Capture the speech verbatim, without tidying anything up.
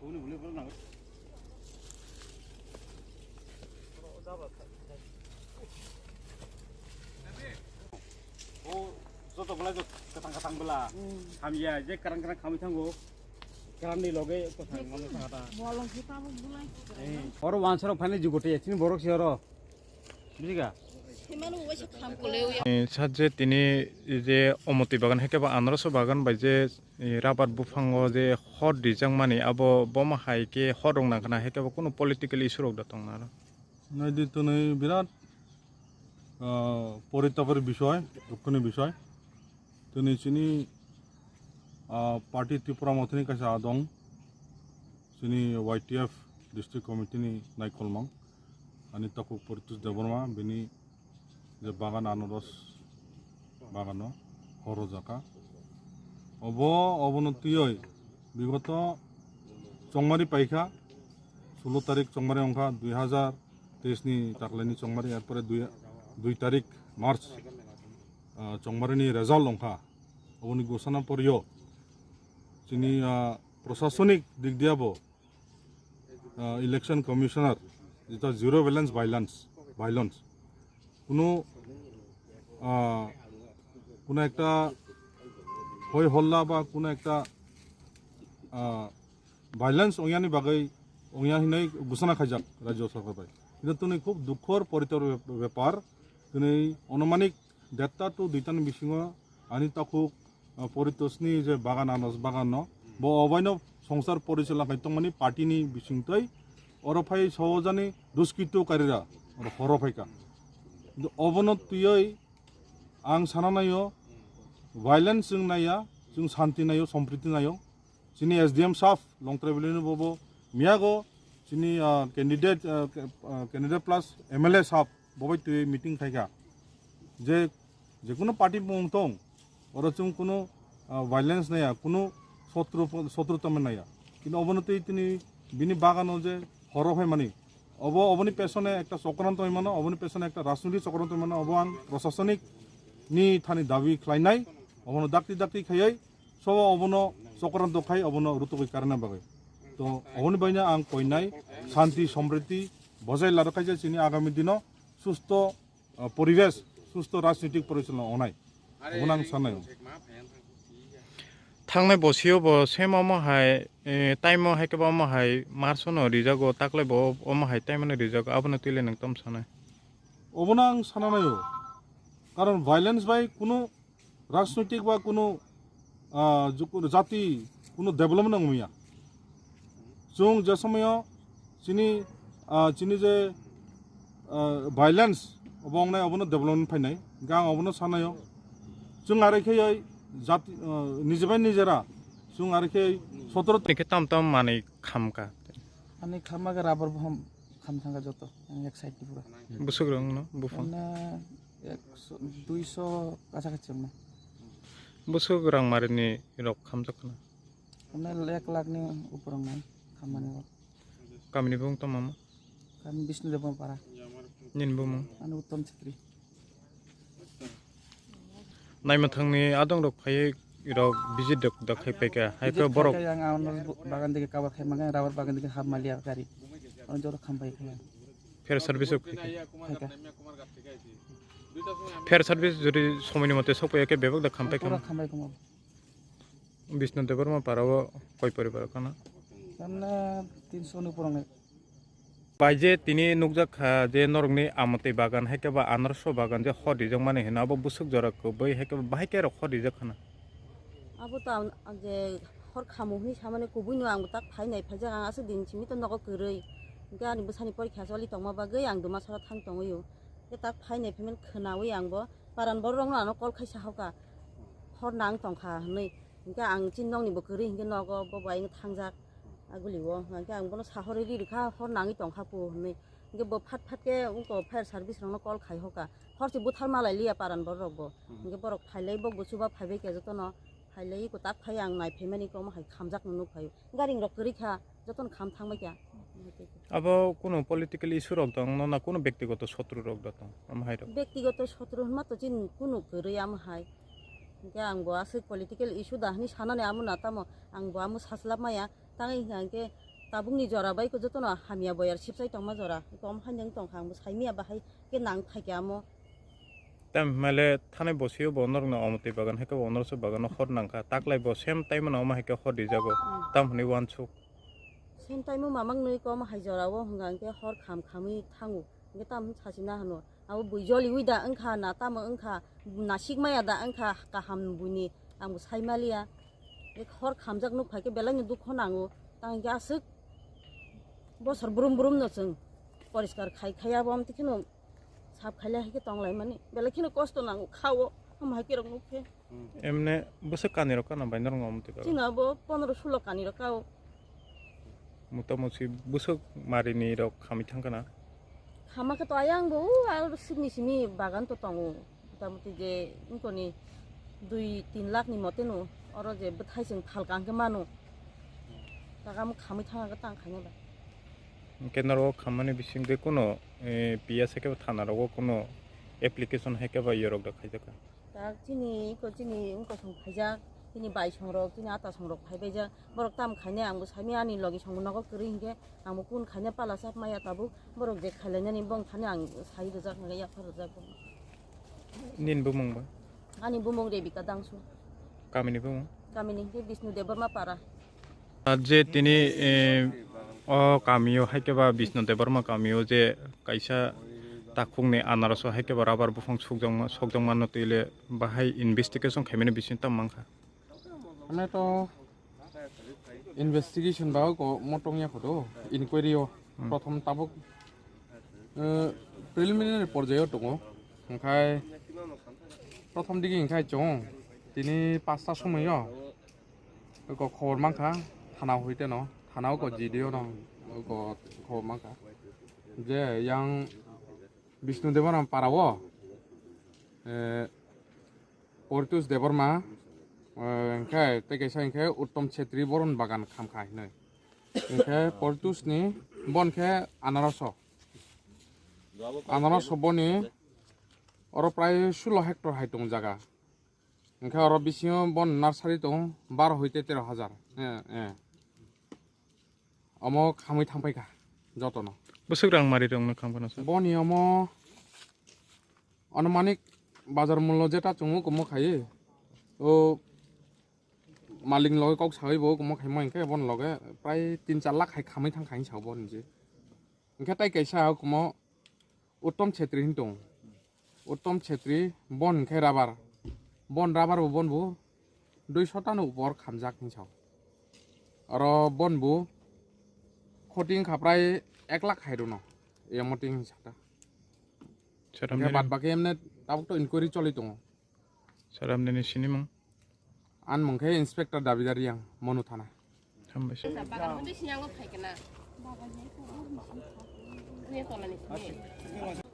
O joto belai jot katang katang bela. Hmm. Hamya je karang karang kami thango. Karang ni loge ko thang ngam thang ta. Bolong se tabuk belai. Eh, oro wansarok phani jugote chini borok si oro. Bujika? Himanu waisa kham koleu ya. Eh, sajje tini je omoti bagan heke ba anarso bagan bai je, eh, rabar buphango je hor dijakmani abo bomo hai khe hor rok nangkhna heke ba kunu political issue rok da tong naro. Naidi twnwi birat, ah, poritapori bisoy, dukkoni bisoy. Twnwi chini, ah, party Tipra Mothani kaisa adong, chini Y T F district committee ni naikolmang, ani takhuk Poritos Debbarma, bini je bagan anaros bagano horo jaka. Obo, obono twiwi bigoto chongmari paikha, sulo tarik chongmari wngkha dui hazar teis ni taklaini chongmari, erpore dui, dui tarik March, ah, chongmari ni result wngkha. Oboni gosana porio chini, ah, prosasonik dik diya bo, ah, election commissioner, jeta zero balance violence, violence. Kuno, ah, kuno ekta hoi holla ba kuno ekta, ah, violence ongyani bagwi ongya hinwi gusana khaijak Rajya Sarkar bai. Kintu twnwi khub dukhor poritor bepar, twnwi onomanik derta to duitani bisingo ani takhuk, ah, Poritosni je bagan, anos baganno, bo obaino songsar porichalna khai tongmani party ni bisingtwi oro phai sawjani duskito karira oro horo phaikha. Kintu obono twiwi ang sana naio, violence chwng naiya, chwng santi naio, sompriti naio. Chini S D M sahab, Longtrai Valley ni bobo, miyago chini, ah, candidate, ah, ca-, ah, candidate plus M L A sahab, bobai twi meeting khaikha. Je, jekunu party mung tong, oro chwng kunu, ah, violence naya, kunu sotru, sotru tamo naya. Kintu obono twi tini bini bagano je horo phai mani, obo, oboni pesone ekta chokranto mano, oboni pesone ekta rajniti chokranto mano, obo ang prosasonik ni thani dabi khlainai, obono dakti dakti khaiwi, sobo obono chokranto khai obono rutugwi karna bagwi. To oboni baino ang koinai santi somriti bojai larwkhaija chini agami dino susto, ah, poribesh, susto rajnitik porichalna onai. Obono ang sanai. Thangnai bosio bo same omo hai, eh, time o hai khe bo omo hai March no rijago, taklai bo omo hai time no rijago, abono twi le nwng tom sanai? Obono ang sana naio. Karon violence bai kunu rajnoitik ba kunu, ah, ju-, kunu jati kunu development wngmaya. Chwng je somoyo chini, ah, chini je, ah, violence obo wngnai obono development phainai. Hwnkhe ang obono sanaio. Chwng are khe jati, ah, nijebai nijera chwng are khe sotoro. Tini khe tam tam manwi khamkha. Ani khamma khe rubber bohom kham thangkha joto. Ang ek side ni pura. Bwswk rwng no buphang? Mane ekso, duiso kacha kachi wngnai. Bwswk rang marini rok khamjak khna? Mane ek lakh ni upor wngnai khammani rok. Kamini bumung tamo? Kami Bishnu Debbarma para. Nini bumung? Ani Uttom Chhetri. Naima thangni adong rok phaiwi rok visit rok da khai paikha. Hai khe borok. Khe yang ang bagan digi cover khai mangkha, rubber bagan digi hap maliya gari. Ono joro kham pai kha. Fair service rok khai kha. Khai kha. Fair service jodi somoi ni mote sok paiya khe bebak da kham pai kha. Pura kham pai kha. Bishnu Debbarma para o koi poribar kana? Tamne tinso ni purang. Bai je tini nukjak kha je norokni amotwi bagan hai khe ba anarso bagan je hor rijak mani hino abo bwswk jora kwbwi hai khe ba bahai khe rok hor rijak khana. Abo to ang je hor khamu hwnwi samani kubui no ang tak phai nai phaijak ang aswk din simi to nogo kwrwi. Hwnkhe ani bwsani porikha choli tongma bagwi ang Dumasora thang tongwi o. Hwnkhe tak phai nai phaimani khwnawi ang bo paran borok rokno ano call khai sahoka hor nang tongkha hwnwi. Hwnkhe ang chini nokni bo kwrwi hwnkhe nogo bo bai thangjak. Agulio, hwnkhe ang bono sahorwi ri rwkha, hor nangwi tongkha po hwnwi. Hwnkhe bo phat phat khe wngko fire service rokno call khai hoka. Hor se buthar malai liya paran borok bo. Hmm. Hwnkhe borok phailai bo chuba phaibai khe jotono phailai ko tak phai ang nai phaimani ko omo hai khamjak no nuk phai. Garing rok kwrwi kha, jotono kham thangbai kha. Abo kuno political issue rok dong no na kuno bektigoto sotru rok da tong? Omo hai rok. Bektigoto sotru hwnma to chini kuno kwrwi omo hai. Hwnkhe ang bo aswk political issue da hwnwi sanani amo na tamo ang bo amo saslap maya. Tangwi hwnkha hwnkhe Tabukni jora bai ko jotono hamya boyar sipsai tongma jora. Kom hainjang tongkha, ang bo saimia bahai ke nang thaikhe amo. Tam himale thanai bosio bo norokno omotwi bagan hai khe bo norokso bagano hor nangkha. Taklai bo same time no omo hai khe hor rijago. Hmm. Tam hwnwi uansuk. Same time o mamang nwi kom hai jora o hwnga hwnkhe hor kham khamwi thango. Hwnkhe tam sachina hwno. Abo bui joliwi da wngkha na tamo wngkha, nasik maya da wngkha kaham buini, ang bo sai maliya. Hor khamjak nuk phai khe belai no dukho nango. Tang hwnkhe aswk bosor brum brum no chwng poriskar khai khai abo amtwi kheno sap khailai hai khe tong lai mani. Belai kheno kosto nango kha o, omo hai khe rok nuk khe. Emne bwswk kanirok kana bai norok omo twi ba? Chwng abo pondro sulo kanirok ka o. Motamuti bwswk marinirok khamwi thangkha na? Khama khe to ayang bo o al sikni simi bagan to tongo. Motamuti je wngkoni dui tin lakh ni mote no oro je bwthai chwng phalka hwnkhe mano. Taka mo khamwi thangkha tang khaina ba. Hwnkhe norok khammani bising de kuno, eh, P S hai khe ba thana rogo kuno application hai khe ba yorok da khaijak kha? Tak chini ko chini wngkosong phaijak, chini baisong rok, chini atasong rok phaibaijak. Borok tam khainai ang bo saimaya ani logi song nogo kwrwi hinkhe ang bo kun khainai pala chap maya tabuk. Borok je khailainani bong thani ang sai rwjak hinkhe yaphar rwjak. Nini bumung ba? Ani bumung Rebika Dangsu. Kamini bumung? Kamini hinkhe Bishnu Debbarma para. Ah, je tini, eh, o kamio hai khe ba Bishnu Debbarma kamio je kaisa takhukni anaroso hai khe ba rubber buphang sukjakma, sokjakmano twi le bahai investigation khaimani bising tamo mankha. Hwnwi to investigation ba ko motong ya khodo inquiry o. Hmm. Prothom tabuk, eh, preliminary porjayo tongo. Hwnkhe prothom digi hwnkhe chwng tini pasta somoio. Ko khobor mankha, thana hoite no, thana o ko G D O no, ko khobor mankha. Je yang Bishnu Debbarma para o, eh, Portus Debbarma, eh, hwnkhe tei kaisa hwnkhe Uttom Chhetri Boron Bagan khamkha hinwi. Hwnkhe Portus ni bon khe anaroso. Anaroso boni oro prai sulo hectare hai tong jaga. Hwnkhe oro bisingo bon nursery tongo baro hoite tero hajar. Eh, eh. Omo khamwi thangpaikha jotono. Bwswk rang mari rokno khamphano sir? Boni omo anumanik bazar mullo jeta chwngo kumo khai. O malik ni loge kok sawi bo kumo khaimo hinkhe boni loge prai tin char lakh hai khamwi thangkha hinwi sao boni je. Hinkhe tai kaisa kumo Uttom Chhetri hin tong. Uttom Chhetri bon hinkhe rubber. Bon rubber bo bon bo dui sotano upor khamjak hin sao. Oro bon bo khoting kha prai ek lakh hai rwno. Emo ting hin sakta. Hinkhe bad baki emne tabuk to inquiry choli tongo. Saramnini sinimung? An mung khe Inspector Dabidar Yang, Monu Thana. Hambai sir. Bagan bwtwi sinango phaikhe na. Buya tolani simi.